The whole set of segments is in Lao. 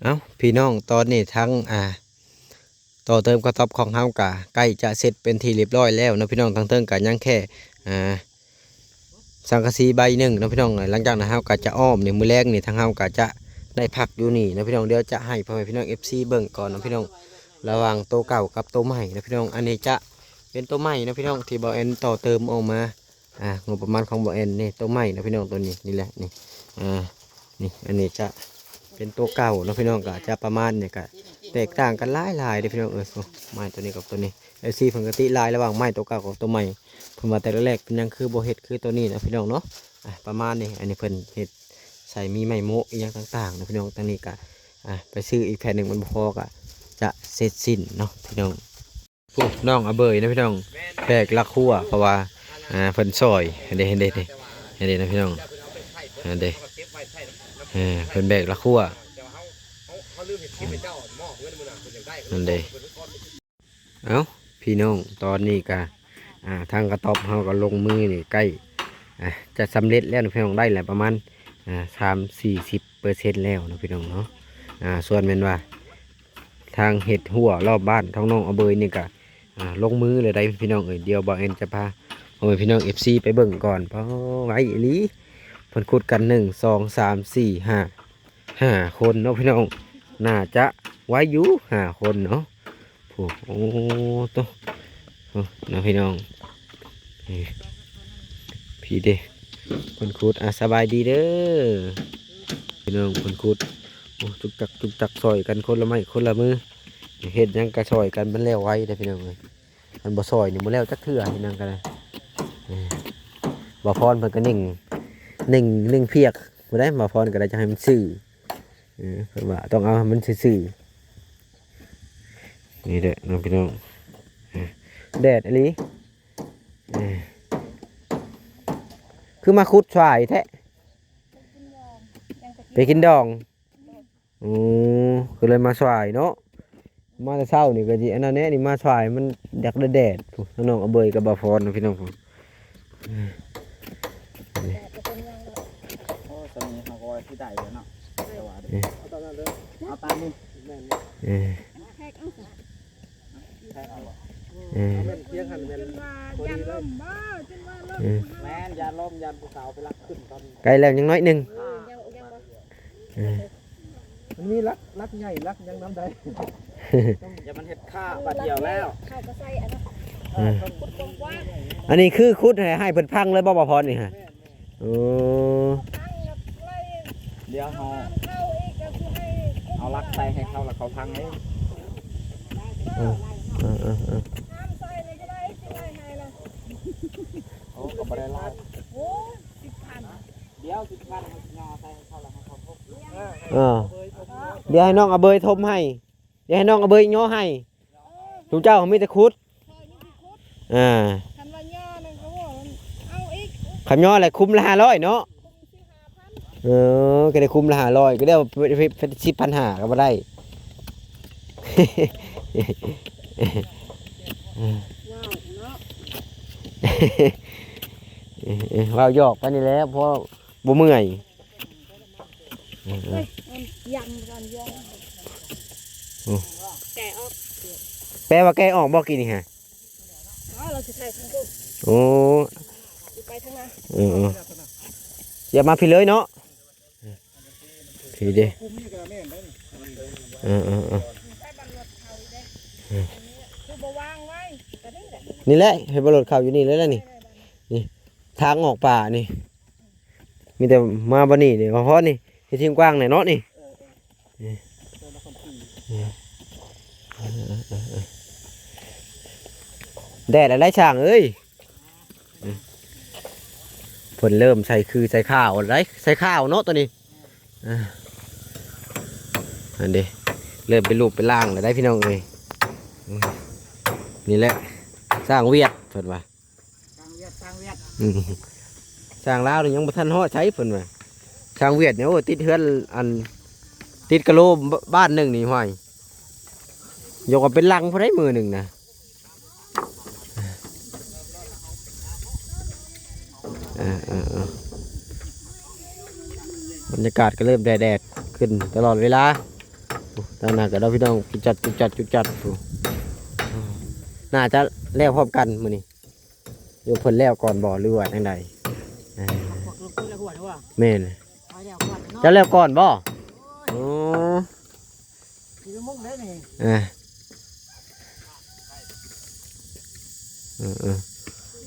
ເອົ້າ ພີ່ນ້ອງ ຕອນນີ້ທັງ ອ່າ ຕໍ່ເຕີມກະຕ໊ອບຂອງເຮົາກະໃກ້ຈະເສັດເປັນທີ່ຮຽບຮ້ອຍແລ້ວເນາະພີ່ນ້ອງ. ທາງເທິງກະຍັງແຄ່ ອ່າ ສັງກະສີໃບໜຶ່ງເນາະພີ່ນ້ອງ. ຫຼັງຈາກນັ້ນເຮົາກະຈະອ້ອມນີ້ ມື້ແລງນີ້ທາງເຮົາກະຈະໄດ້ພັກຢູ່ນີ້ເນາະພີ່ນ້ອງ. ດຽວຈະໃຫ້ພໍ່ແມ່ພີ່ນ້ອງເອັຟຊີເບິ່ງກ່ອນເນາະພີ່ນ້ອງ ລະຫວ່າງໂຕເກົ່າກັບໂຕໃໝ່ເນາະພີ່ນ້ອງ. ອັນນີ້ຈະເປັນໂຕໃໝ່ເນາະພີ່ນ້ອງ ທີ່ບ່າວແອນຕໍ່ເຕີມອອກມາ. ອ່າ ງົບປະມານຂອງບ່າວແອນນີ້ ໂຕໃໝ່ເນາະພີ່ນ້ອງ ໂຕນີ້ ນີ້ແຫຼະ ນີ້ ອ່າ ນີ້ ອັນນີ້ຈະເປັນໂຕເກົ່າເນາະພີ່ນ້ອງ. ກະຈະປະມານນີ້ ກະແຕກຕ່າງກັນຫຼາຍໆເດ້ພີ່ນ້ອງເອີຍ. ໂອ້ ໄມ້ໂຕນີ້ກັບໂຕນີ້ ເອັຟຊີເພິ່ນກະຕິຫຼາຍລະຫວ່າງໄມ້ໂຕເກົ່າກັບໂຕໃໝ່. ເພິ່ນວ່າແຕ່ລະແລກເປັນຫຍັງຄືບໍ່ເຮັດຄືໂຕນີ້ນະພີ່ນ້ອງເນາະ. ອ່າ ປະມານນີ້ ອັນນີ້ເພິ່ນເຮັດໃສ່ມີໄມ້ໂມະອີ່ຫຍັງຕ່າງໆນະພີ່ນ້ອງ. ທາງນີ້ກະ ອ່າ ໄປຊື້ອີກແຜ່ນໜຶ່ງ ມັນບໍ່ພໍກະຈະເສັດສິ້ນເນາະພີ່ນ້ອງ. ໂອ້ ນ້ອງອາເບີຍນະພີ່ນ້ອງ ແບກລາຄົວ ເພາະວ່າ ອ່າ ເພິ່ນຊ່ອຍ ເຫັນເດ້ ເຫັນເດ້ ເດ້ ເຫັນເດ້ນະພີ່ນ້ອງ ເຫັນເດ້ ເອີ ເພິ່ນແບກລາຄົວ ນັ້ນເດ້. ເອົ້າ ພີ່ນ້ອງ ຕອນນີ້ກະ ອ່າ ທາງກະຕ໊ອບເຮົາກະລົງມືນີ້ໃກ້ ອ່າ ຈະສຳເລັດແລ້ວນະພີ່ນ້ອງ ໄດ້ແຫຼະປະມານ ອ່າ ສາມສີ່ສິບເປີເຊັນແລ້ວນະພີ່ນ້ອງເນາະ. ອ່າ ສ່ວນແມ່ນວ່າ ທາງເຮັດຮົ້ວລອບບ້ານຂອງນ້ອງອາເບີຍນີ້ກະ ອ່າ ລົງມືແລ້ວໃດ໋ພີ່ນ້ອງເອີຍ. ດຽວບ່າວແອນຈະພາພໍ່ແມ່ພີ່ນ້ອງເອັຟຊີໄປເບິ່ງກ່ອນ. ພໍໄວອີ່ຫຼີ ເພິ່ນຂຸດກັນ ໜຶ່ງ ສອງ ສາມ ສີ່ ຫ້າ ຫ້າຄົນເນາະພີ່ນ້ອງ ໜ້າຈະໄວຢູ່ ຫ້າຄົນເນາະ. ໂອ້ ໂອ້ໂຕ ເນາະພີ່ນ້ອງ ນີ້ ພີ້ເດ້ ເພິ່ນຂຸດ. ອ່າ ສະບາຍດີເດີພີ່ນ້ອງ ເພິ່ນຂຸດ. ໂອ້ ຈຸກຈັກ ຈຸກຈັກ ຊ່ອຍກັນຄົນລະໄມ້ຄົນລະມື ເຮັດຫຍັງກະຊ່ອຍກັນ ມັນແລ້ວໄວເດ້ພີ່ນ້ອງເອີຍ. ຄັນບໍ່ຊ່ອຍນີ້ບໍ່ແລ້ວຈັກເທື່ອ ເຮັດຫຍັງກະໄດ້. ເອີ ບ່າວພອນເພິ່ນກະເໜັ່ງ ເໜັ່ງ ເໜັ່ງພຽກ ບໍ່ໄດ້ ບ່າວພອນກະໄດ້ ຈະໃຫ້ມັນຊື່ ເອີ ເພິ່ນວ່າຕ້ອງເອົາໃຫ້ມັນຊື່ໆ. ນີ້ແຫຼະເນາະພີ່ນ້ອງ ເອີ ແດດອີ່ຫຼີ. ເອີ ຄືມາຂຸດສາຍແທ້ ໄປກິນດອງ. ໂອ້ ກະເລີຍມາສາຍເນາະ ມາແຕ່ເຊົ້ານີ້ກະຊິອັນນັ້ນແດ່ ນີ້ມາສາຍ ມັນຢາກໄດ້ແດດ. ພຸ້ນ ທາງນ້ອງອາເບີຍກັບບ່າວພອນນະພີ່ນ້ອງ. ໂອ້ ສະເໝີເຮົາກະວ່າຊິໄດ້ແລ້ວເນາະ ແຕ່ວ່າ ເອີ ເອົາຕາມນັ້ນເດີ ເອົາຕາມນີ້ ແມ່ນ ເອີ ແຂກເອົາ ເອີ ແມ່ນພຽງຫັ້ນແມ່ນ ຈົນວ່າຢ້ານລົມບໍ່ ຈົນວ່າລົມ ເອີ ແມ່ນ ຢ້ານລົມ ຢ້ານຜູ້ສາວໄປລັກຂຶ້ນຕອນ ໃກ້ແລ້ວ ຍັງໜ້ອຍໜຶ່ງ ເອີ ຍັງ ຍັງບໍ່ ເອີ ມັນມີລັກ ລັກໃຫຍ່ ລັກຫຍັງນຳໃດ ຢ່າມັນເຮັດຄາບາດດຽວແລ້ວ ເຂົາກະໃສ່ອັນນັ້ນ ເອີ ຂຸດກວ້າງໆ. ອັນນີ້ຄືຂຸດໃຫ້ ໃຫ້ເພິ່ນພັງເລີຍບໍ່ ບ່າວພອນນີ້ຮະ? ແມ່ນ ເອີ ດຽວເຮົາເອົາຫຼັກໃສ່ໃຫ້ເຂົາ ແລ້ວເຂົາພັງເອງ. ເອີ ເອີ ເອີ ເອີ ໂອ້ ກະບໍ່ໄດ້ຫຼາຍ ດຽວສິພັນເຮົາຊິຍໍໃສ່ໃຫ້ເຂົາ ແລ້ວໃຫ້ເຂົາທົບ. ເອີ ດຽວໃຫ້ນ້ອງອາເບີຍທົບໃຫ້ ດຽວໃຫ້ນ້ອງອາເບີຍຍໍໃຫ້. ຊຸມເຈົ້າມີແຕ່ຂຸດ ເອີ ຄັນວ່າຍໍນັ້ນກະໂຫ ເອົາອີກ ຄັນຍໍແຫຼະຄຸມລະຫ້າຮ້ອຍເນາະ. ເອີ ກະໄດ້ຄຸມລະຫ້າຮ້ອຍ ກະໄດ້ເອົາສິບພັນຫ້າກະບໍ່ໄດ້. ເວົ້າເນາະ ເອີ ເວົ້າຫຍອກໄປນີ້ແຫຼະ ພໍ ບໍ່ເມື່ອຍ. ເອີ ເອີ ເອີ ແກະອອກ ແປວ່າແກະອອກບໍ່ກີ້ນີ້ຮະ? ອໍ ລາວຊິຖ່າຍທາງພຸ້ນ ໂອ້ ຊິໄປທາງໜ້າ ເອີ ເອີ ຢ່າມາພີ້ເລີຍເນາະ ພີ້ເດ້ ເອີ ເອີ ເອີ ຄືບໍ່ວາງໄວ້ ກະນີ້ແຫຼະ ນີ້ແຫຼະ ໃຫ້ບໍ່ລົດເຂົ້າຢູ່ນີ້ເລີຍລະນີ້ ນີ້ ທາງອອກປ່ານີ້ ມີແຕ່ມາບ່ອນນີ້ເດ້ ພໍນີ້ ເຮັດທີມກວ້າງແດ່ເນາະນີ້ ແດດລະໄດ້ຊ່າງເອີຍ ເພິ່ນເລີ່ມໃສ່ຄືໃສ່ຂາວລະໄດ້ ໃສ່ຂາວເນາະໂຕນີ້ ອັນເດ້ ເລີ່ມເປັນຮູບເປັນຮ່າງລະໄດ້ພີ່ນ້ອງເອີຍ ນີ້ແຫຼະ ຊ່າງຫວຽດເພິ່ນວ່າ ຊ່າງຫວຽດ ຊ່າງຫວຽດ ອືມ ຊ່າງລາວນີ້ຍັງບໍ່ທັນຮອດໃສເພິ່ນວ່າ ຊ່າງຫວຽດນີ້ ໂອ້ ຕິດເຮືອນ ອັນ ຕິດກະໂລບ ບ້ານໜຶ່ງນີ້ ຫ້ວຍ ຢາກວ່າເປັນຫຼັງພຸ້ນໃດມື້ໜຶ່ງນະ ເອີ ເອີ ເອີ ບັນຍາກາດກະເລີ່ມແດດໆຂຶ້ນຕະຫຼອດເວລາ ຕາໜ້າກໍເດ້ພີ່ນ້ອງ ຈຸດຈັດ ຈຸດຈັດ ຈຸດຈັດ ຜູ້ ໜ້າຈະແລ້ວພ້ອມກັນມື້ນີ້ ຫຼືເພິ່ນແລ້ວກ່ອນບໍ່ ຫຼືວ່າຈັ່ງໃດ? ເອີ ພວກລູກຄົນລະຫົວນີ້ວ່າ ແມ່ນ ເອົາແລ້ວກ່ອນເນາະ ເຈົ້າແລ້ວກ່ອນບໍ່? ໂອ້ຍ ໂອ້ ຊິໄດ້ມຸງໄດ້ນີ້ ເອີ ເອີ ເອີ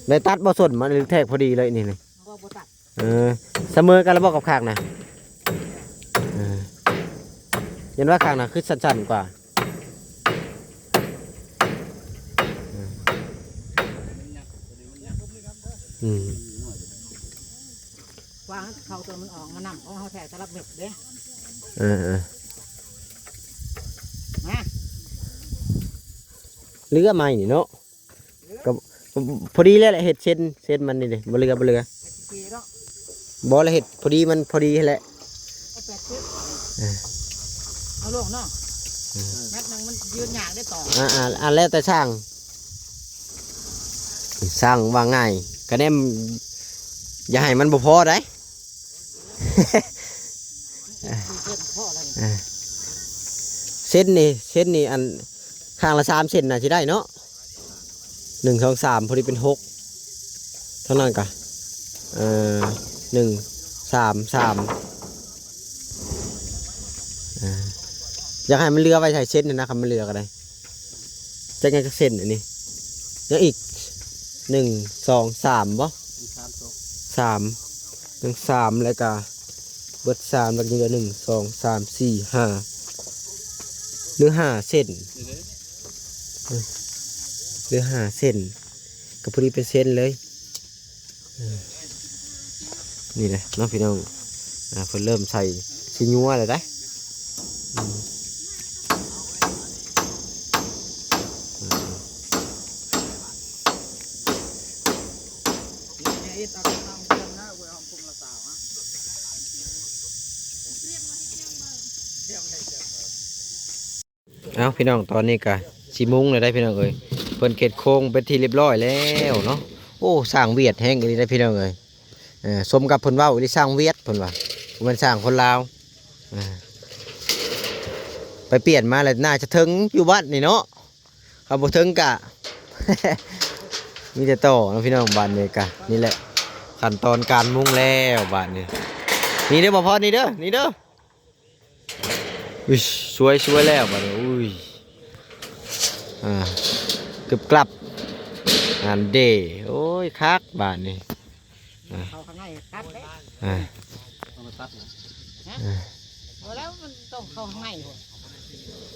ໄດ້ຕັດບໍ່ ສົ້ນມັນ ຫຼືແທກພໍດີເລີຍນີ້ ນີ້? ບໍ່ ບໍ່ຕັດ. ເອີ ສະເໝີກັນລະບໍ່ກັບຂ້າງນະ? ເອີ ຢ້ານວ່າຂ້າງນະຄືສັ້ນໆກວ່າ. ອືມ ວາງເຂົ້າຕົວມັນອອກມານຳຂອງເຮົາແທ້ຕະລັບເມັດເດ້. ເອີ ເອີ ມາ ເຫຼືອໄມ້ນີ້ເນາະ. ກໍ ກໍພໍດີແລ້ວແຫຼະ ເຮັດເສັ້ນ ເສັ້ນມັນນີ້ເດ້ ບໍ່ເຫຼືອ ບໍ່ເຫຼືອ ເຮັດເທົ່ເນາະ ບໍ່ລະ ເຮັດພໍດີ ມັນພໍດີຫັ້ນແຫຼະ ເອົາແປດສິບ ເອີ ເອົາລົງເນາະ ເອີ ແມັດໜຶ່ງມັນຢືນຍາກເດ້ຕໍ່ ອ່າ ອ່າ ອ່າ ແລ້ວແຕ່ຊ່າງ ຊ່າງວ່າງ່າຍ ກະແນມ ຢ່າໃຫ້ມັນບໍ່ພໍໄດ໋. ເອີ ເສັ້ນນີ້ ເສັ້ນນີ້ ອັນ ຂ້າງລະສາມເສັ້ນນະ ຊິໄດ້ເນາະ ໜຶ່ງ ສອງ ສາມ ພໍດີເປັນຫົກ ເທົ່ານັ້ນກະ ເອີ ໜຶ່ງ ສາມ ສາມ ເອີ ຢາກໃຫ້ມັນເຫຼືອໄວ້ໃຫ້ເສັ້ນນະ ຄັນມັນເຫຼືອກໍໄດ້. ຈັກຍັງຈັກເສັ້ນອັນນີ້ ຍັງອີກ ໜຶ່ງ ສອງ ສາມ ບໍ່ ສາມ ສາມ ຍັງສາມ ແລ້ວກະເບິດສາມ ແລ້ວກະຍັງເຫຼືອ ໜຶ່ງ ສອງ ສາມ ສີ່ ຫ້າ ຫຼືຫ້າເສັ້ນ ເອີ ຫຼືຫ້າເສັ້ນ ກໍພໍດີເປັນເສັ້ນເລີຍ. ເອີ ນີ້ແຫຼະເນາະພີ່ນ້ອງ ອ່າ ເພິ່ນເລີ່ມໃສ່ ຊິຍົວແລ້ວໄດ໋ ອືມ ເອົາ ພີ່ນ້ອງ ຕອນນີ້ກະສີ່ໂມງແລ້ວໄດ໋ພີ່ນ້ອງເອີຍ ເພິ່ນເຮັດໂຄງເປັນທີ່ລຽບຮ້ອຍແລ້ວເນາະ. ໂອ້ ຊ່າງຫວຽດແຮງອີ່ຫຼີໄດ໋ພີ່ນ້ອງເອີຍ ເອີ ສົມກັບເພິ່ນເວົ້າອີ່ຫຼີ ຊ່າງຫວຽດເພິ່ນວ່າ ບໍ່ແມ່ນຊ່າງຄົນລາວ ເອີ ໄປປ່ຽນມາແລ້ວໜ້າຈະເຖິງຢູ່ບາດນີ້ເນາະ ຄັນບໍ່ເຖິງກະ ມີແຕ່ຕໍ່ເນາະພີ່ນ້ອງ. ບາດນີ້ກະນີ້ແຫຼະ ຂັ້ນຕອນການມຸງແລ້ວບາດນີ້ ນີ້ເດີ ບໍ່ພໍ ນີ້ເດີ ນີ້ເດີ. ອຸ້ຍ ສວຍ ສວຍແລ້ວບາດນີ້ ອຸ້ຍ ອ່າ ກຶບກລັບ ອັນເດ ໂອ້ຍ ຄັກບາດນີ້ ອ່າ ເຂົ້າຂ້າງໃນຕັດເດ້ ອ່າ ເອົາມາຕັດນະ ຮະ ອ່າ ບໍ່ແລ້ວມັນຕ້ອງເຂົ້າຂ້າງໃນພຸ້ນ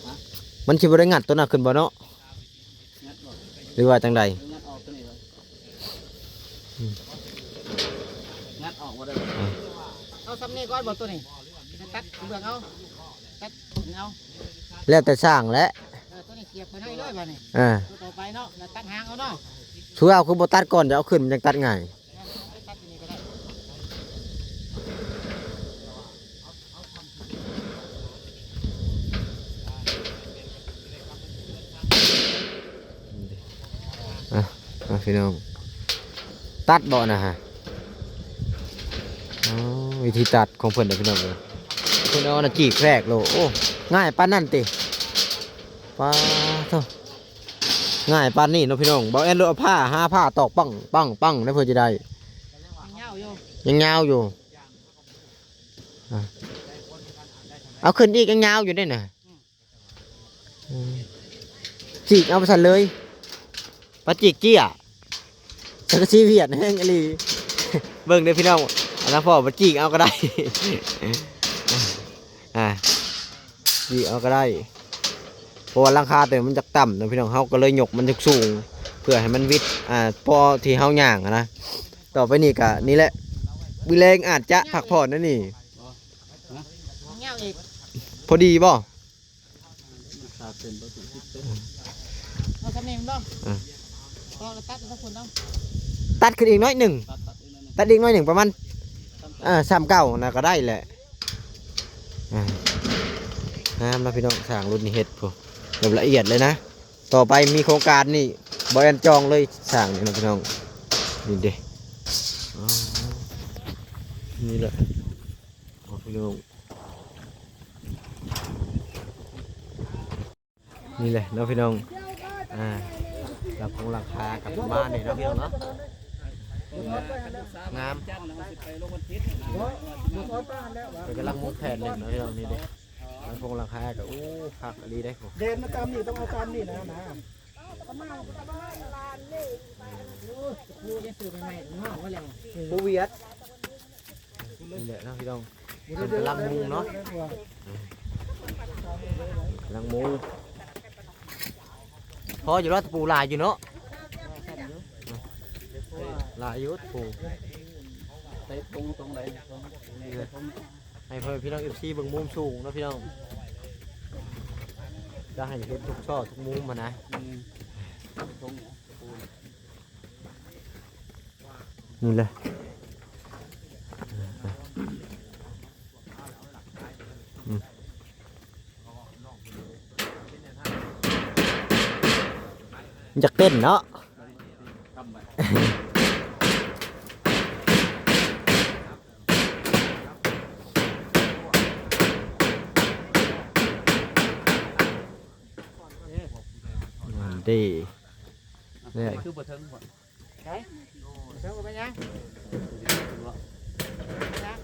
ຮະ ມັນຊິບໍ່ໄດ້ງັດຕົວນັ້ນຂຶ້ນບໍ່ເນາະ? ງັດອອກ ຫຼືວ່າຈັ່ງໃດ? ເອີ ງັດອອກຕົວນີ້ເລີຍ ອືມ ງັດອອກບໍ່ໄດ້ ອ່າ ເອົາຊ່ຳນີ້ກ່ອນບໍ່ຕົວນີ້? ຕັດເບື້ອງເອົາ ຕັດເອົາ ແລ້ວແຕ່ຊ່າງແຫຼະ ເອີ ຕົວນີ້ສຽບເຂົ້າໃນເລີຍບາດນີ້ ອ່າ ຕົວຕໍ່ໄປເນາະ ແລ້ວຕັດຫາງເອົາເນາະ. ຄືເອົາ ຄືບໍ່ຕັດກ່ອນ ຈະເອົາຂຶ້ນ ມັນຈັ່ງຕັດງ່າຍ. ອ່ະ ອ່ະ ພີ່ນ້ອງ ຕັດບໍ່ນະຮະ? ອໍ ວິທີຕັດຂອງເພິ່ນເດີພີ່ນ້ອງເອີຍ ເພິ່ນເອົາອັນນັ້ນຈີກແທກໂລດ. ໂອ້ ງ່າຍປານນັ້ນຕິ? ປາໂທ້ ງ່າຍປານນີ້ເນາະພີ່ນ້ອງ. ເບົາແອນໂລດເອົາຜ້າ ຫາຜ້າຕອກປັງ ປັງ ປັງ ແລ້ວເພື່ອຈະໄດ້ ຍັງຍາວຢູ່ ຍັງຍາວຢູ່. ອ່ະ ເອົາຂຶ້ນອີກ ຍັງຍາວຢູ່ເດ້ນະ. ອືມ ອືມ ຈີກເອົາໄປຊັ້ນເລີຍ ປາຈີກເຈ້ຍ ສັງກະສີຫວຽດແຮງອີ່ຫຼີ. ເບິ່ງເດີພີ່ນ້ອງ ອັນນັ້ນພໍປາຈີກເອົາກໍໄດ້ ອ່າ ຈີກເອົາກໍໄດ້ ເພາະວ່າຫຼັງຄາໂຕນີ້ມັນຈັກຕ່ຳເນາະພີ່ນ້ອງ ເຮົາກໍເລີຍຍົກມັນຂຶ້ນສູງ ເພື່ອໃຫ້ມັນວິດ ອ່າ ພໍທີ່ເຮົາຍ່າງຫັ້ນນະ. ຕໍ່ໄປນີ້ກໍນີ້ແຫຼະ ມື້ແລງອາດຈະພັກຜ່ອນແນວນີ້. ຍາວອີກ ພໍດີບໍ່? ມັນສາມເຊັນບໍ່ ສິບເຊັນ ເອົາສ່ຳນີ້ແມ່ນບໍ່? ອ່າ ກໍຕັດທັງພຸ້ນເອົາ ຕັດຂຶ້ນອີກໜ້ອຍໜຶ່ງ ຕັດ ຕັດອີກໜ້ອຍໜຶ່ງ ປະມານ ເອີ ສ່ຳເກົ່ານະກໍໄດ້ແຫຼະ. ອ່າ ງາມເນາະພີ່ນ້ອງ ຊ່າງລຸ້ນນີ້ເຮັດພຸ້ນ ແບບລະອຽດເລີຍນະ. ຕໍ່ໄປມີໂຄງການນີ້ ບໍ່ແອນຈອງເລີຍ ຊ່າງນີ້ເນາະພີ່ນ້ອງ. ນີ້ເດ້ ອໍ ນີ້ແຫຼະ ໂອ້ ພີ່ນ້ອງ ນີ້ແຫຼະເນາະພີ່ນ້ອງ ອ່າ ຫຼັງຄົງຫຼັງຄາກັບປະມານນີ້ເນາະພີ່ນ້ອງເນາະ ງາມ ເພິ່ນກຳລັງມຸງແຜ່ນໜຶ່ງເນາະພີ່ນ້ອງ ນີ້ເດ້ ຫຼັງຄົງຫຼັງຄາກໍ ໂອ້ ຄັກອີ່ຫຼີເດ້ ແດນມາຕາມນີ້ ຕ້ອງເອົາຕາມນີ້ນະ ນະ ຜູ້ຫວຽດ ນີ້ແຫຼະເນາະພີ່ນ້ອງ ເພິ່ນກຳລັງມຸງເນາະ ກຳລັງມຸງ ພໍຢູ່ລະ ຕະປູຫຼາຍຢູ່ເນາະ ຫຼາຍຢູ່ຕະປູ ໃສ່ຕົງ ຕົງໃດ ຕົງນີ້ ໃຫ້ເພິ່ນ ພີ່ນ້ອງ ເອັຟຊີ ເບິ່ງມຸມສູງເນາະພີ່ນ້ອງ ຈະໃຫ້ເຫັນທຸກຊອກທຸກມຸມຫັ້ນນະ ອືມ ຕົງນີ້ ຕະປູ ນີ້ແຫຼະ ອືມ ຢາກເຕັ້ນເນາະ ນັ້ນເດ້ ນີ້ຄືບໍ່ເຖິງ ໃສ່ ເຊິ່ງບໍ່ເປັນຫຍັງ ເປັນຫຍັງ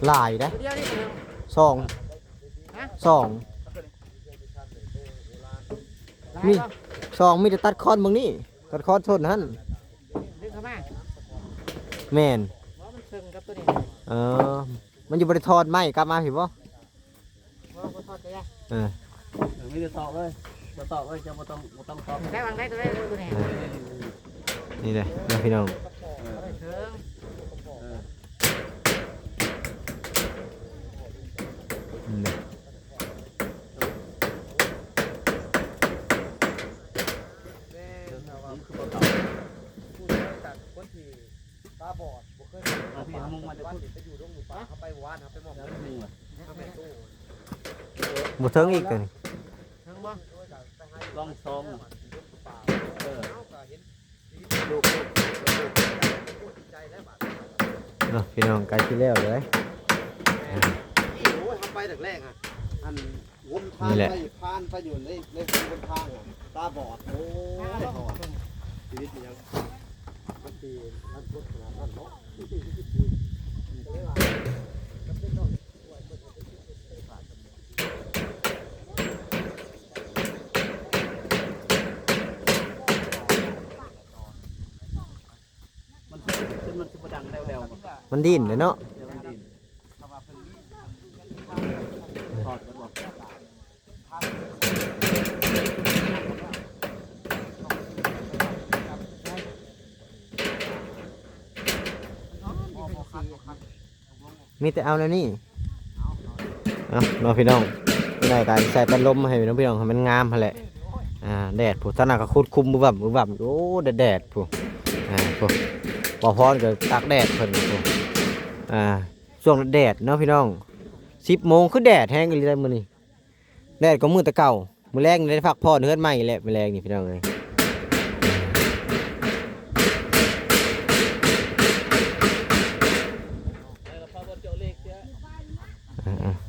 ຫຼາຍເດ້ ຕົວດຽວນີ້ ສອງ ຮະ ສອງ ຫຼາຍ ມີ ບໍ່ ສອງ ມີແຕ່ຕັດຄອນເບິ່ງນີ້ ຕັດຄອນຊົນຫັ້ນ ດຶງເຂົ້າມາ ແມ່ນ ບໍ່ ມັນເຊິ່ງກັບຕົວນີ້ ເອີ ມັນຢູ່ ບໍ່ໄດ້ຖອດໄມ້ກັບມາພີ້ບໍ່? ບໍ່ ບໍ່ຖອດກໍຢ່າ ເອີ ເອີ ມີແຕ່ຕອກເລີຍ ບໍ່ຕອກເລີຍ ເຈົ້າບໍ່ຕ້ອງ ບໍ່ຕ້ອງຕອກ ໃຊ້ວາງໄດ້ຕົວໃດຕົວນີ້ ເອີ ນີ້ແຫຼະເນາະພີ່ນ້ອງ ເອີ ເອີ ນີ້ແຫຼະ ມັນຄືບໍ່ເຂົ້າ ຜູ້ຊາຍຈາກຄົນທີ່ ຕາບອດ ບໍ່ເຄີຍເຫັນ ເອົາພີ່ ເອົາມຸງມາແຕ່ພຸ້ນ ໄປຢູ່ດົງຢູ່ປ່າ ເຮົາໄປວານ ເຮົາໄປມອບ ເອົາແມ່ຕູ້ ບໍ່ເຖິງອີກຕົວນີ້ ເຖິງບໍ່? ລອງສອງ ເອີ ເນາະ ພີ່ນ້ອງ ໃກ້ຊິແລ້ວເລີຍ ໂອ້ຍ ເຮົາໄປແລກໆ ອະ ອັນ ຫົນທາງ ນີ້ແຫຼະ ໄປ ຜ່ານໄປຢູ່ໃນ ໃນຫົນທາງ ຕາບອດ ໂອ້ຍ ຊີວິດອີ່ຫຍັງ ມັນຊິລັນທົດຂະໜາດນັ້ນເນາະ ມັນ ມັນຊິບໍ່ດັງແລ້ວໆ ມັນດີ້ນເດ້ເນາະ ມີແຕ່ເອົາແນວນີ້ ເອົາເນາະພີ່ນ້ອງ ໄດ້ການໃສ່ພັດລົມໃຫ້ເນາະພີ່ນ້ອງ ໃຫ້ມັນງາມຫັ້ນແຫຼະ ອ່າ ແດດພຸ້ນ ຕອນນັ້ນກໍຂຸດຄຸມບຶບບຶບບຶບ ໂອ້ ແດດໆ ພຸ້ນ ອ່າ ພຸ້ນ ບໍ່ພອນກໍຕາກແດດເພິ່ນ ພຸ້ນ ອ່າ ຊ່ວງແດດເນາະພີ່ນ້ອງ ສິບໂມງ ຄືແດດແຮງອີ່ຫຼີໃດ໋ມື້ນີ້ ແດດກວ່າມື້ແຕ່ເກົ່າ ມື້ແລງນີ້ໄດ້ພັກຜ່ອນເຮືອນໃໝ່ແຫຼະ ມື້ແລງນີ້ພີ່ນ້ອງເອີຍ ອ່າໆ.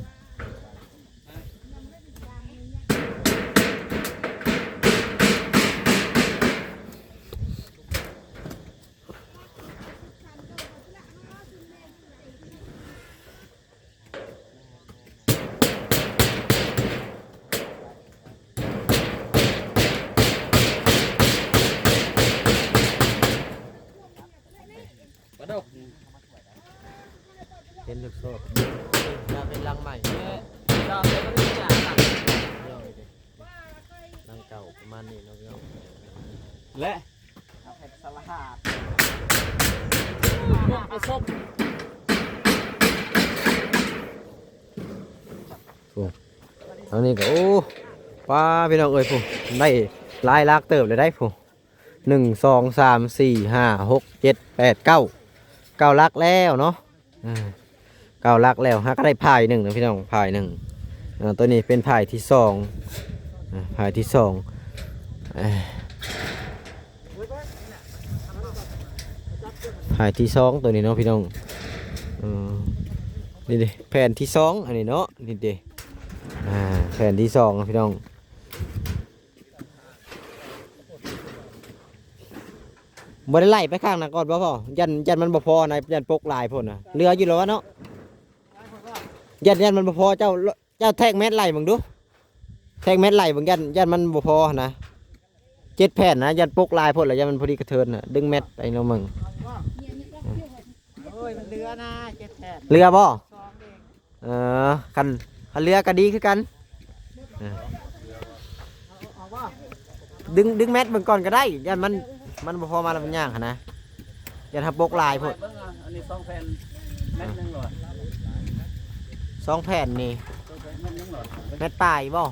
ປາດອກ ເຫັນລູກໂສ້ ຈະເປັນຫຼັງໃໝ່ ເອີ ຈະເປັນຫຼັງເກົ່າປະມານນີ້ເນາະພີ່ນ້ອງ ແລະ ເອົາເຮັດສະລະຫາດ ໂອ້ ທາງນີ້ກໍ ໂອ້ ປ້າ ພີ່ນ້ອງເອີຍ ຜູ້ ໄດ້ຫຼາຍຫຼັກເຕີບເລີຍໄດ໋ຜູ້ ໜຶ່ງ ສອງ ສາມ ສີ່ ຫ້າ ຫົກ ເຈັດ ແປດ ເກົ້າ ເກົ້າຫຼັກແລ້ວເນາະ ອ່າ ເກົ້າຫຼັກແລ້ວ ຫາກໍໄດ້ພາຍໜຶ່ງນະພີ່ນ້ອງ ພາຍໜຶ່ງ ອ່າ ຕົວນີ້ເປັນພາຍທີສອງ ອ່າ ພາຍທີສອງ ເອີ ພາຍທີສອງຕົວນີ້ເນາະພີ່ນ້ອງ ເອີ ນີ້ເດ້ ແຜ່ນທີສອງ ອັນນີ້ເນາະ ນີ້ເດ້ ອ່າ ແຜ່ນທີສອງພີ່ນ້ອງ ບໍ່ໄດ້ໄລ່ໄປຂ້າງນັ້ນກ່ອນບໍ່ພໍ່? ຢ້ານ ຢ້ານມັນບໍ່ພໍນະ ຢ້ານປົກຫຼາຍໂພດນະ ເຫຼືອຢູ່ແລ້ວວະເນາະ ຢ້ານ ຢ້ານມັນບໍ່ພໍ ເຈົ້າ ເຈົ້າແທກແມັດໄລ່ເບິ່ງດູ ແທກແມັດໄລ່ເບິ່ງ ຢ້ານ ຢ້ານມັນບໍ່ພໍນະ ເຈັດແຜ່ນນະ ຢ້ານປົກຫຼາຍໂພດ ແລ້ວຢ້ານມັນພໍດີກະເທີນນະ ດຶງແມັດໄປລອງເບິ່ງ ໂອ້ຍ ມັນເຫຼືອນະ ເຈັດແຜ່ນ ເຫຼືອບໍ່? ສອງເດ້ ເອີ ຄັນ ຄັນເຫຼືອກະດີຄືກັນ ເອີ ເອົາ ເອົາບໍ່? ດຶງ ດຶງແມັດເບິ່ງກ່ອນກະໄດ້ ຢ້ານມັນ ມັນບໍ່ພໍມາແລ້ວມັນຍາກຫັ້ນນະ ຢ້ານເຮົາປົກຫຼາຍໂພດ ເບິ່ງເອົາ ອັນນີ້ສອງແຜ່ນ ແມັດໜຶ່ງໂລດ ສອງແຜ່ນນີ້ ສອງແຜ່ນແມັດໜຶ່ງໂລດ ແມັດປາຍບໍ່?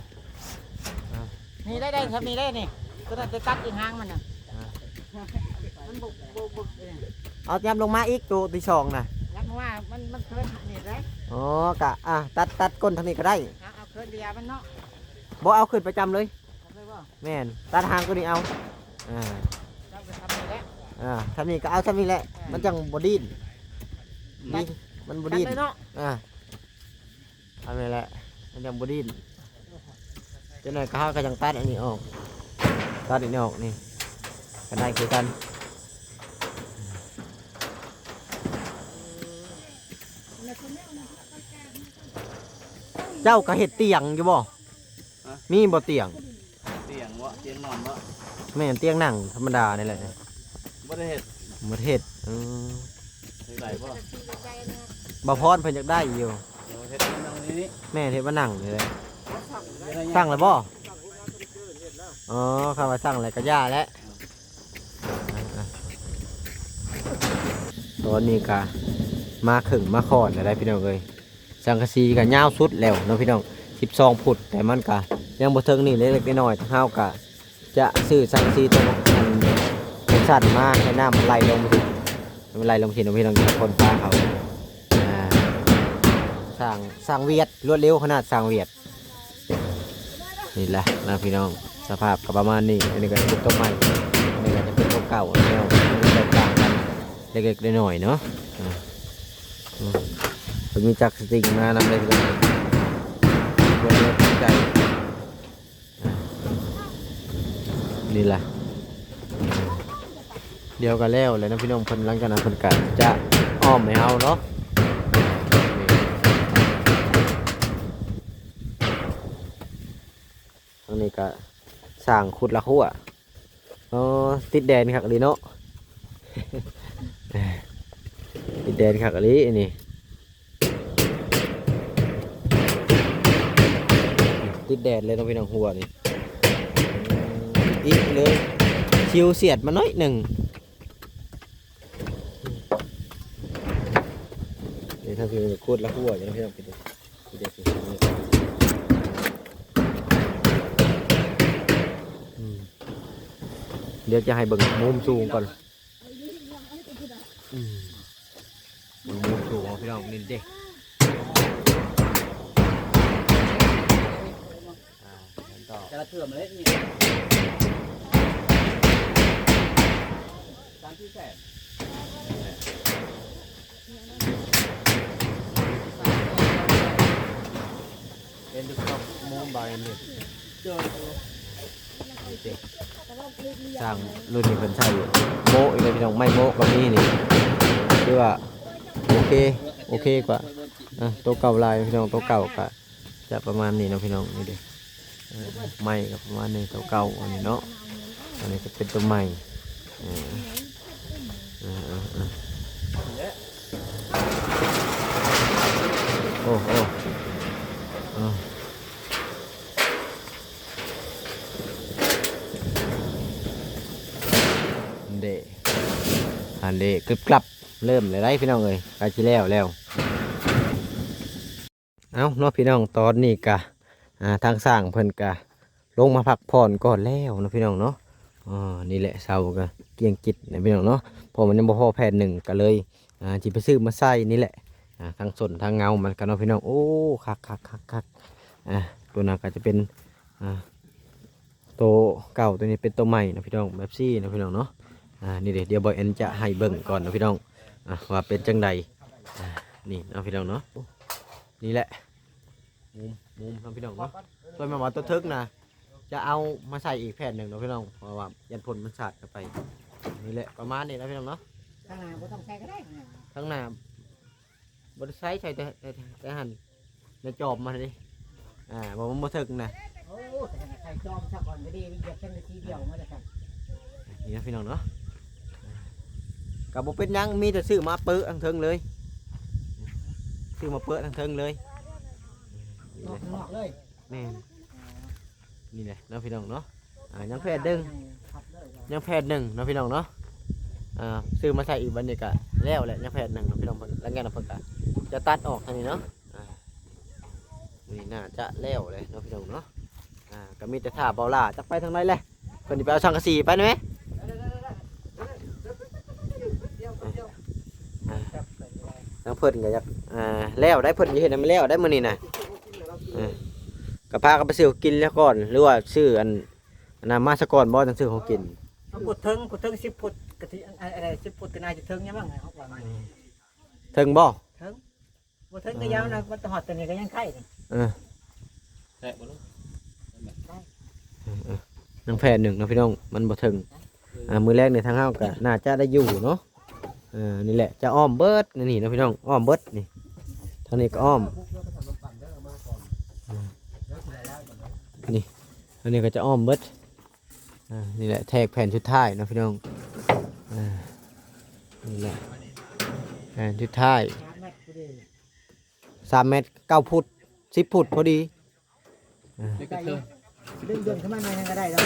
ນີ້ໄດ້ ໄດ້ ທຳນີ້ໄດ້ນີ້ ໂຕນັ້ນຈະຕັດອີກຫາງມັນນະ ອ່າ ມັນບົກ ບົກ ບົກ ເອີ ເອົາ ຫຍັບລົງມາອີກ ໂຕທີສອງນະ ຫຍັບລົງມາ ມັນ ມັນເກີນນີ້ເດ້ ອໍ ກະ ອ່າ ຕັດ ຕັດກົ້ນທາງນີ້ກະໄດ້ ເອົາ ເອົາເກີນເດຍມັນເນາະ ບໍ່ ເອົາຂຶ້ນປະຈຳເລີຍ ເອົາເລີຍບໍ່? ແມ່ນ ຕັດຫາງໂຕນີ້ເອົາ ອ່າ ເຈົ້າກະທຳນີ້ແຫຼະ ອ່າ ທຳນີ້ກະເອົາ ທຳນີ້ແຫຼະ ອ່າ ມັນຈັ່ງບໍ່ດີ້ນ ມັນບໍ່ດີ້ນ ຕັດເລີຍເນາະ ອ່າ ອັນນີ້ແຫຼະ ມັນຍັງບໍ່ດີ້ນ ຈັກໜ່ອຍກະເຮົາກະຍັງຕັດອັນນີ້ອອກ ຕັດອັນນີ້ອອກ ນີ້ ກະໄດ້ຄືກັນ ເຈົ້າກະເຮັດຕຽງຢູ່ບໍ່? ຮະ? ມີບໍ່ຕຽງ? ຕຽງບໍ່? ຕຽງນອນບໍ່? ແມ່ນ ຕຽງນັ່ງທຳມະດານີ້ແຫຼະ ບໍ່ໄດ້ເຮັດ ບໍ່ໄດ້ເຮັດ ເອີ ຢາກໄດ້ບໍ່? ບ່າວພອນເພິ່ນຢາກໄດ້ຢູ່ ເອີ ເຮັດມານັ່ງນີ້ ແມ່ນ ເຮັດມານັ່ງນີ້ແຫຼະ ສັ່ງແລ້ວບໍ່? ອໍ ຄັນວ່າສັ່ງແລ້ວກະຢ່າແຫຼະ ຕອນນີ້ກະມາເຄິ່ງມາຄອນແລ້ວໄດ໋ພີ່ນ້ອງເອີຍ ສັງກະສີກະຍາວສຸດແລ້ວເນາະພີ່ນ້ອງ ສິບສອງຟຸດ ແຕ່ມັນກະຍັງບໍ່ເຖິງນີ້ ເລັກໆນ້ອຍໆ ເຮົາກະຈະຊື້ສັງກະສີຕົວນັ້ນ ອັນສັ້ນມາໃຫ້ນ້ຳໄຫຼລົງ ໃຫ້ມັນໄຫຼລົງຊີ້ເນາະພີ່ນ້ອງ ຄົນພາເຂົາ ອ່າ ສ້າງ ສ້າງວຽດ ລວດເລັວຂະໜາດ ສ້າງວຽດ ນີ້ແຫຼະນະພີ່ນ້ອງ ສະພາບກະປະມານນີ້ ອັນນີ້ກະເປັນໂຕໃໝ່ ອັນນີ້ກະຈະເປັນໂຕເກົ່າ ແນວແຕກຕ່າງກັນເລັກໆນ້ອຍໆເນາະ ອ່າ ເພິ່ນມີຈັກສະຕິງມານຳເລີຍ ເບິ່ງແລ້ວຖືກໃຈ ອ່າ ນີ້ລະ ດຽວກະແລ້ວແລ້ວນະພີ່ນ້ອງ ເພິ່ນ ຫຼັງຈາກນັ້ນເພິ່ນກະຈະອ້ອມໃຫ້ເຮົາເນາະ ນີ້ ທາງນີ້ກະສ້າງຂຸດລະຮົ້ວ ອໍ ຕິດແດນຄັກອີ່ຫຼີເນາະ ຕິດແດນຄັກອີ່ຫຼີອັນນີ້ ຕິດແດນເລີຍເນາະພີ່ນ້ອງ ຮົ້ວນີ້ ອີກເລີຍ ຊິວສຽດມາໜ້ອຍໜຶ່ງ ນີ້ທາງພີ້ກະຂຸດລະຮົ້ວຢູ່ເນາະພີ່ນ້ອງ ອືມ ດຽວຈະໃຫ້ເບິ່ງມຸມສູງກ່ອນ ອືມ ເບິ່ງມຸມສູງເອົາພີ່ນ້ອງ ນີ້ເດ້ ອ່າ ແລະຕໍ່ ແຕ່ລະເທື່ອມາເລີຍນີ້ ສາມສີ່ແສນ ເປັນດຸກດອກໂມບາຍນີ້ ໂດຍ ຊ່າງລຸ້ນນີ້ເພິ່ນໃຊ້ໂມ້ອີກແລ້ວພີ່ນ້ອງ ໄມ້ໂມ້ກະມີນີ້ ຖືວ່າໂອເຄ ໂອເຄກວ່າ ອ່າ ໂຕເກົ່າຫຼາຍພີ່ນ້ອງ ໂຕເກົ່າກະຈະປະມານນີ້ເນາະພີ່ນ້ອງ ນີ້ເດ້ ເອີ ໄມ້ກະປະມານນີ້ ໂຕເກົ່າອັນນີ້ເນາະ ອັນນີ້ຈະເປັນໂຕໃໝ່ ເອີ ເອີ ເອີ ເອີ ໂອ້ ໂອ້ ເອີ ເດ້ ອັນເດ້ ກຶບກັບ ເລີ່ມແລ້ວໄດ໋ພີ່ນ້ອງເອີຍ ໃກ້ຊິແລ້ວແລ້ວ. ເອົ້າເນາະພີ່ນ້ອງ ຕອນນີ້ກະ ອ່າ ທາງຊ່າງເພິ່ນກະລົງມາພັກຜ່ອນກ່ອນແລ້ວເນາະພີ່ນ້ອງເນາະ. ອ່າ ນີ້ແຫຼະ ເສົາກະກ້ຽງກິດນະພີ່ນ້ອງເນາະ ເພາະມັນຍັງບໍ່ພໍແຜ່ນໜຶ່ງ ກະເລີຍ ອ່າ ຊິໄປຊື້ມາໃສ່ນີ້ແຫຼະ. ອ່າ ທັງສົ້ນທັງເງົາມັນກະເນາະພີ່ນ້ອງ. ໂອ້ ຄັກໆໆໆ ອ່າ ໂຕນັ້ນກະຈະເປັນ ອ່າ ໂຕເກົ່າ ໂຕນີ້ເປັນໂຕໃໝ່ເນາະພີ່ນ້ອງ ແບບຊີ້ເນາະພີ່ນ້ອງເນາະ. ອ່າ ນີ້ເດ້ ດຽວບ່າວແອນຈະໃຫ້ເບິ່ງກ່ອນເນາະພີ່ນ້ອງ ອ່າ ວ່າເປັນຈັ່ງໃດ. ອ່າ ນີ້ເນາະພີ່ນ້ອງເນາະ ນີ້ແຫຼະ ມຸມ ມຸມເນາະພີ່ນ້ອງເນາະ. ສ່ວນແມ່ນວ່າຕົວເທິງນະ ຈະເອົາມາໃສ່ອີກແຜ່ນໜຶ່ງເນາະພີ່ນ້ອງ ເພາະວ່າຢ້ານຝົນມັນສາດເຂົ້າໄປ. ນີ້ແຫຼະ ປະມານນີ້ນະພີ່ນ້ອງເນາະ. ຂ້າງໜ້າບໍ່ຕ້ອງໃສ່ກໍໄດ້ ຂ້າງໜ້າບໍ່ໄດ້ໃສ່ ໃສ່ແຕ່ ແຕ່ ແຕ່ຫັ້ນ ໃນຈອມມັນນີ້ ອ່າ ບໍ່ ມັນບໍ່ເຖິງນະ. ໂອ້ ໃສ່ຈອມຊະກ່ອນກໍດີ ມັນຢາກເປັນສີດຽວມາແລ້ວກັນ. ນີ້ນະພີ່ນ້ອງເນາະ ກໍບໍ່ເປັນຫຍັງ ມີແຕ່ຊື້ມາເປີະທາງເທິງເລີຍ ຊື້ມາເປີະທາງເທິງເລີຍ. ອອກຂ້າງນອກເລີຍ. ແມ່ນ ນີ້ແຫຼະເນາະພີ່ນ້ອງເນາະ. ອ່າ ຍັງແຜ່ນໜຶ່ງ ຍັງແຜ່ນໜຶ່ງເນາະພີ່ນ້ອງເນາະ. ອ່າ ຊື້ມາໃສ່ອີກ ບັດນີ້ກະແລ້ວແຫຼະ ຍັງແຜ່ນໜຶ່ງເນາະພີ່ນ້ອງ. ເພິ່ນ ຫຼັງຈາກນັ້ນເພິ່ນກະຈະຕັດອອກທາງນີ້ເນາະ. ອ່າ ນີ້ໜ້າຈະແລ້ວແຫຼະເນາະພີ່ນ້ອງເນາະ. ອ່າ ກະມີແຕ່ຖ້າເບົາຫຼ້າຈັກໄປທາງໃດແຫຼະ ເພິ່ນຊິໄປເອົາສັງກະສີໄປນຳແມ. ອ່າ ທາງເພິ່ນກໍຢາກ ອ່າ ແລ້ວໄດ໋ ເພິ່ນຊິເຮັດໃຫ້ມັນແລ້ວໄດ໋ມື້ນີ້ນະ. ເອີ ກໍພາກັນໄປຊື້ຂອງກິນແລ້ວກ່ອນ ຫຼືວ່າຊື້ອັນ ອັນນັ້ນມາສາກ່ອນບໍ່ ຈັ່ງຊື້ຂອງກິນ? ເອົາພຸດເຖິງ ພຸດເຖິງສິບຟຸດກະຊິ ອັນ ອັນ ອັນ ສິບຟຸດກໍໜ້າຈະເຖິງຢູ່ມັ້ງ ເຖິງບໍ່? ເຖິງ ບໍ່ເຖິງກໍຍາວນະ ມັນຮອດຕົວນີ້ກໍຍັງໄຄນີ້. ເອີ ແຕະບໍ່ລົງ ໄດ້ ເອີ ເອີ ຍັງແຜ່ນໜຶ່ງເນາະພີ່ນ້ອງ ມັນບໍ່ເຖິງ. ອ່າ ມື້ແລກນີ້ທາງເຮົາກໍໜ້າຈະໄດ້ຢູ່ເນາະ. ເອີ ນີ້ແຫຼະ ຈະອ້ອມເບິດນີ້ເນາະພີ່ນ້ອງ ອ້ອມເບິດນີ້ ທາງນີ້ກໍອ້ອມ ນີ້ ທາງນີ້ກໍຈະອ້ອມເບິດ. ອ່າ ນີ້ແຫຼະ ແທກແຜ່ນສຸດທ້າຍເນາະພີ່ນ້ອງ. ອ່າ ນີ້ແຫຼະ ແຜ່ນສຸດທ້າຍ ສາມແມັດ ເກົ້າຟຸດ ສິບຟຸດພໍດີ. ອ່າ ເດັກກະເທີຍ ດຶງ ດຶງຂຶ້ນມາໜ້ອຍໜຶ່ງກໍໄດ້ແລ້ວ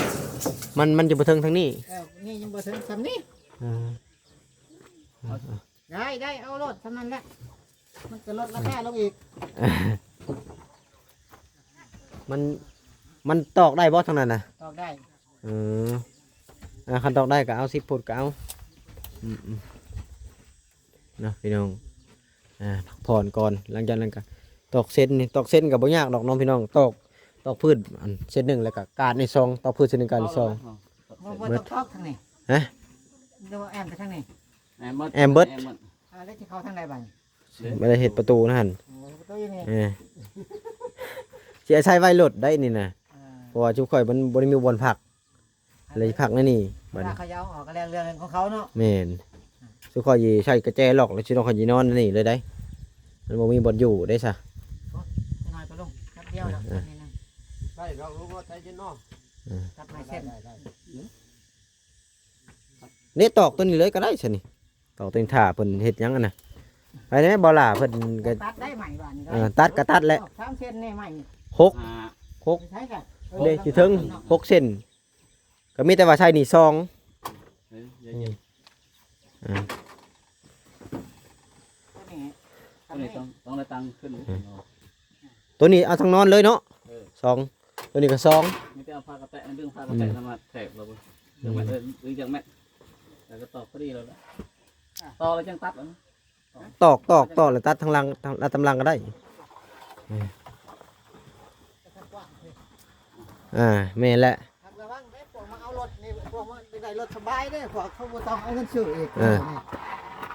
ມັນ ມັນຈະບໍ່ເຖິງທາງນີ້. ເອີ ນີ້ຍັງບໍ່ເຖິງສ່ຳນີ້. ອ່າ ໄດ້ ໄດ້ ເອົາໂລດສ່ຳນັ້ນແຫຼະ ມັນຈະລົດລາຄາລົງອີກ. ມັນ ມັນຕອກໄດ້ບໍ່ທາງນັ້ນນະ? ຕອກໄດ້. ເອີ ອ່າ ຄັນຕອກໄດ້ກໍເອົາ ສິບຟຸດກໍເອົາ. ອືມ ອືມ ເນາະພີ່ນ້ອງ. ອ່າ ພັກຜ່ອນກ່ອນ ຫຼັງຈາກນັ້ນກໍຕອກເສັ້ນນີ້ ຕອກເສັ້ນກໍບໍ່ຍາກດອກເນາະພີ່ນ້ອງ. ຕອກ ຕອກພື້ນອັນເສັ້ນໜຶ່ງ ແລ້ວກໍກາດນີ້ສອງ ຕອກພື້ນເສັ້ນໜຶ່ງ ກາດນີ້ສອງ. ບໍ່ ບໍ່ຕ້ອງຕອກທາງນີ້ ຮະ? ຫຼືວ່າແອ້ມໄປທາງນີ້? ແອ້ມເບິດ ແອ້ມເບິດ ແອ້ມເບິດ. ອ່າ ແລ້ວຊິເຂົ້າທາງໃດບາດນີ້? ບໍ່ໄດ້ເຮັດປະຕູນະຫັ້ນ. ໂອ້ ປະຕູຢູ່ນີ້. ເອີ ຊິອາໄສໄວ້ລົດໄດ້ນີ້ນະ. ເອີ ເພາະວ່າຊຸມຂ້ອຍມັນບໍ່ໄດ້ມີບ່ອນພັກ ເລີຍພັກໃນນີ້ບັດນີ້. ເຂົາເຈົ້າເອົາອອກກໍແລ້ວເລື່ອງຂອງເຂົາເນາະ. ແມ່ນ ຊຸມຂ້ອຍຊິໃສ່ກະແຈລັອກ ແລ້ວຊຸມຂ້ອຍຊິນອນໃນນີ້ເລີຍໄດ໋ ມັນບໍ່ມີບ່ອນຢູ່ເດ້ຊະ. ໂອ້ ນ້ອຍກໍລົງແປັບດຽວດອກ. ເອີ ນີ້ນະ ໄດ້ດອກ ລົງລົດໄດ້ຢູ່ເນາະ. ເອີ ຕັດໄມ້ເສັ້ນ ໄດ້ ໄດ້ ໄດ້. ນີ້ຕອກຕົວນີ້ເລີຍກໍໄດ້ຊະນີ້ ຕອກຕົວນີ້ ຖ້າເພິ່ນເຮັດຫຍັງຫັ້ນນະ. ໄປແດ່ບໍ່ຫຼ້າ ເພິ່ນກໍຕັດໄດ້ໃໝ່ບາດນີ້. ເອີ ຕັດກໍຕັດແຫຼະ ຕອກສາມເຊັນນີ້ໃໝ່ ຫົກ ຫົກ ໃສ່ຊະ ເດ້ ຊິເຖິງຫົກເຊັນ ກໍມີແຕ່ວ່າໃສ່ນີ້ສອງ. ເອີ ເອີ ຕົວນີ້ ຕົວນີ້ຕ້ອງ ຕ້ອງໄດ້ຕັ້ງຂຶ້ນ. ຕົວນີ້ເອົາທັງນອນເລີຍເນາະ. ເອີ ສອງ ຕົວນີ້ກໍສອງ. ມີແຕ່ເອົາຜ້າກະແຕະ ດຶງຜ້າກະແຕະ ອືມ ມາແທກລະ ດຶງແມັດ ເອີ ດຶງຈາກແມັດ ແລ້ວກໍຕອກພໍດີແລ້ວລະ ຕໍ່ແລ້ວຈັ່ງຕັດເອົາ. ຕອກ ຕອກ ຕອກ ແລ້ວຕັດທາງຫຼັງ ທາງ ແລ້ວຕາມຫຼັງກໍໄດ້. ອ່າ ແມ່ນແຫຼະ. ລະວັງເດ້ ພວກມາເອົາລົດນີ້ ພວກມາໄດ້ລົດສະບາຍເດ້ ພວກເຂົາບໍ່ຕ້ອງເອົາເງິນຊື້ອີກ. ເອີ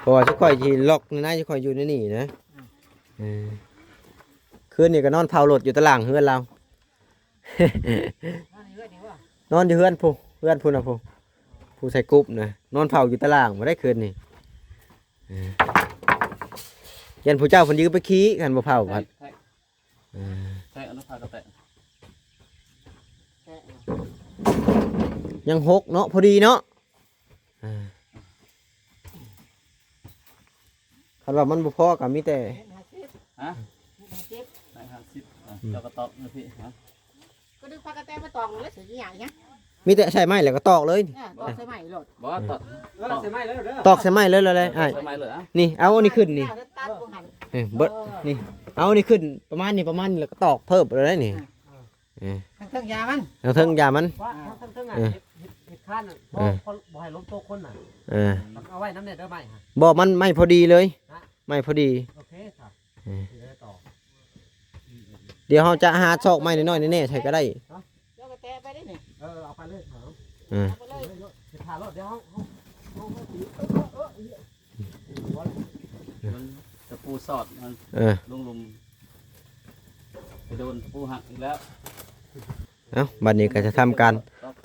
ເພາະວ່າຊຸມຂ້ອຍຊິລັອກໃນ ໃນ ຊຸມຂ້ອຍຢູ່ໃນນີ້ນະ. ອືມ ເອີ ຄືນນີ້ກໍນອນເຝົ້າລົດຢູ່ຕາລ່າງເຮືອນລາວ. ນອນຢູ່ເຮືອນນີ້ບໍ່? ນອນຢູ່ເຮືອນຜູ້ ເຮືອນຜູ້ນະ ຜູ້ ຜູ້ໃສ່ກຸບນະ ນອນເຝົ້າຢູ່ຕາລ່າງບໍ່ໄດ້ຄືນນີ້. ເອີ ຢ້ານຜູ້ເຈົ້າເພິ່ນຢືມໄປຂີ່ ຄັນບໍ່ເຝົ້າພັດ. ເອີ ໃສ່ເອົາລູກຄ້າກໍແຕະ ຍັງຫົກເນາະ ພໍດີເນາະ. ອ່າ ຄັນວ່າມັນບໍ່ພໍກໍມີແຕ່ ຮະ ເມັດຫ້າສິບ ເມັດຫ້າສິບ ອ່າ ອືມ ເຈົ້າກໍຕອກມາພີ້ ຮະ ກໍດຶງຜ້າກະແຕະມາຕອກແລ້ວຊິຍາກຫຍັງ? ມີແຕ່ໃສ່ໄມ້ແລ້ວກໍຕອກເລີຍ. ອ່າ ຕອກໃສ່ໄມ້ໂລດ. ບໍ່ ຕອກ ເອີ ຕອກໃສ່ໄມ້ເລີຍເດີ ຕອກໃສ່ໄມ້ເລີຍ ເລີຍ ເອີ ເລີຍ ຕອກໃສ່ໄມ້ເລີຍ. ອ່ະ ນີ້ ເອົາອັນນີ້ຂຶ້ນນີ້ ຕັດບໍ່ຫັ້ນ ເອີ ເບິດ ເອີ ນີ້ ເອົາອັນນີ້ຂຶ້ນປະມານນີ້ ປະມານນີ້ ແລ້ວກໍຕອກເພີ່ມເລີຍນີ້. ອ່າ ເອີ ທາງເທິງຢາມັນ ທາງເທິງຢາມັນ ວ່າ ອ່າ ທາງເທິງ ເອີ ເຮັດ ເຮັດ ເຮັດຄານນະ ເອີ ບໍ່ ບໍ່ໃຫ້ລົມຕົກຄົນນະ. ເອີ ເອົາໄວ້ນຳແດ່ເດີໄມ້ຫັ້ນ. ບໍ່ ມັນໄມ້ພໍດີເລີຍ ຮະ ໄມ້ພໍດີ. ໂອເຄ ເອີ ຊິໄດ້ຕໍ່ ດຽວເຮົາຈະຫາຊອກໄມ້ນ້ອຍໆແນ່ໆໃສ່ກໍໄດ້. ເຈົ້າກໍແຕະໄປໄດ້ນີ້. ເອີ ເອົາໄປເລີຍ ເອີ ເອົາໄປເລີຍ ເຮັດຖ້າໂລດ ດຽວເຮົາ ເຮົາ ເຮົາ ເຮົາ ເອີ ເອີ ມັນຕະປູສອດມັນ ເອີ ລົງ ລົງ ເ โดนตะปูหักอีกแล้ว เอ้า บัดนี้ก็จะทำการ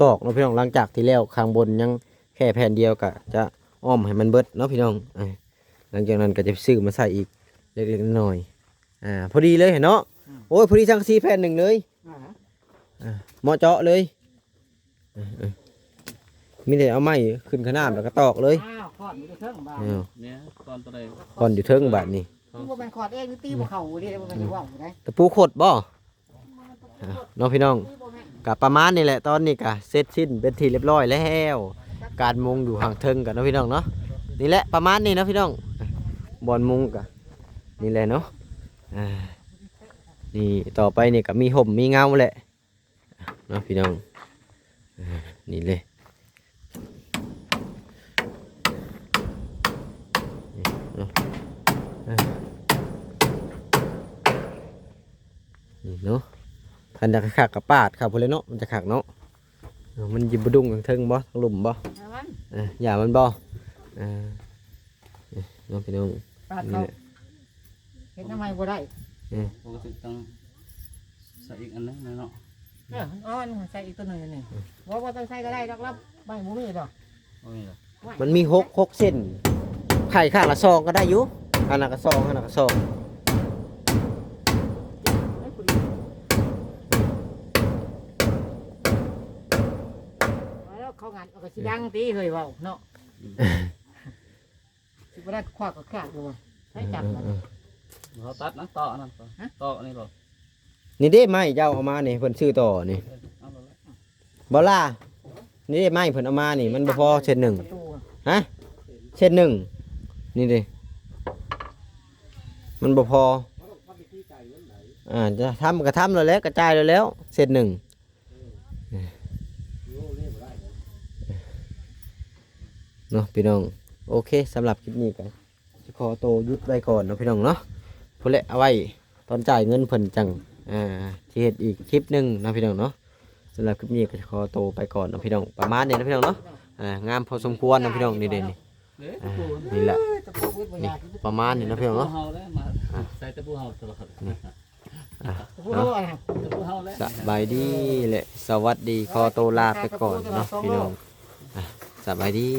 ตอกเนาะพี่น้อง หลังจากที่แล้วข้างบนยังแค่แผ่นเดียว ก็จะอ้อมให้มันเบิดเนาะพี่น้อง เอ้ย หลังจากนั้นก็จะซื้อมาใส่อีกเล็กๆน้อยๆ อ่า พอดีเลยเนาะ อืม โอ้ย พอดีสังกะสีแผ่นหนึ่งเลย อ่า อ่า เหมาะเจาะเลย เออ เออ มีแต่เอาไม้ขึ้นขนาบแล้วก็ตอกเลย อ้าว ค้อนอยู่เทิงบาด เออ เนี่ย ค้อนตัวใด ค้อนอยู่เทิงบาดนี่ มันบ่แม่นค้อนเอง ตีบ่เข้าเด้ บ่แม่นสิเว้าได้ ตะปูขดบ่ อ่ะ เนาะพี่น้อง ก็ประมาณนี้แหละ ตอนนี้ก็เสร็จสิ้นเป็นที่เรียบร้อยแล้ว การมุงอยู่ข้างเทิงกันเนาะพี่น้องเนาะ นี่แหละประมาณนี้เนาะพี่น้อง บ่อนมุงก็นี่แหละเนาะ อ่า นี่ต่อไปนี่ก็มีห่มมีเงาแหละ เนาะพี่น้อง อ่า นี่เลย นี่เนาะ อ่า นี่เนาะ คันอยากคักๆก็ปาดเข้าพุ้นเลยเนาะ มันจะคักเนาะ เออ มันสิบ่ดุ้งทางเทิงบ่ ทางลุ่มบ่ อย่ามัน เออ อย่ามันบ่ เออ นี่เนาะพี่น้อง ปาดเข้า นี่แหละ เฮ็ดหยังใหม่บ่ได้ เออ ปกติต้องใส่อีกอันหนึ่งนะเนาะ เออ มันอ่อน ใส่อีกตัวหนึ่งนี่ บ่ บ่ต้องใส่ก็ได้ดอก ลำไม้บ่มีดอก บ่มีดอก มันมีหก หกเส้น ไขข้างละสองก็ได้อยู่ อันนั้นก็สอง อันนั้นก็สอง แล้วเขางัดเอาก็สิดังติเฮ้ยเว้าเนาะ สิบ่ได้ควักก็ขาดอยู่บ่ ใช้จับมัน เออ เออ เฮาตัดนะ ต่ออันนั้นต่อ ฮะ ต่ออันนี้บ่ นี่เด้ไม้เจ้าเอามานี่ เพิ่นซื้อต่อนี่ เอาแล้ว บ่ล่ะ นี่เด้ไม้เพิ่นเอามานี่ มันบ่พอเส้นหนึ่ง ประตูอะ ฮะ เส้นหนึ่ง นี่เด้ มันบ่พอ อ่า จะทำก็ทำแล้วแหละ กระจายแล้วแหละ เส้นหนึ่ง เนาะพี่น้อง โอเค สำหรับคลิปนี้ก็สิขอโตหยุดไว้ก่อนเนาะพี่น้องเนาะ พุ้นแหละ เอาไว้ตอนจ่ายเงินเพิ่นจั่ง อ่า สิเฮ็ดอีกคลิปหนึ่งเนาะพี่น้องเนาะ สำหรับคลิปนี้ก็สิขอโตไปก่อนเนาะพี่น้อง ประมาณนี้เนาะพี่น้องเนาะ อ่า งามพอสมควรเนาะพี่น้อง นี่เด้นี่ เอ้ย อ่า นี่แหละ นี่ประมาณนี้เนาะพี่น้องเนาะ ตะปูเฮาแล้วมา อ่า ใส่ตะปูเฮาตลอด นี่ อ่ะ ตะปูเฮาอะนะ ตะปูเฮาแล้ว สบายดีและสวัสดี ขอโตลาไปก่อนเนาะพี่น้อง อ่ะ สบายดี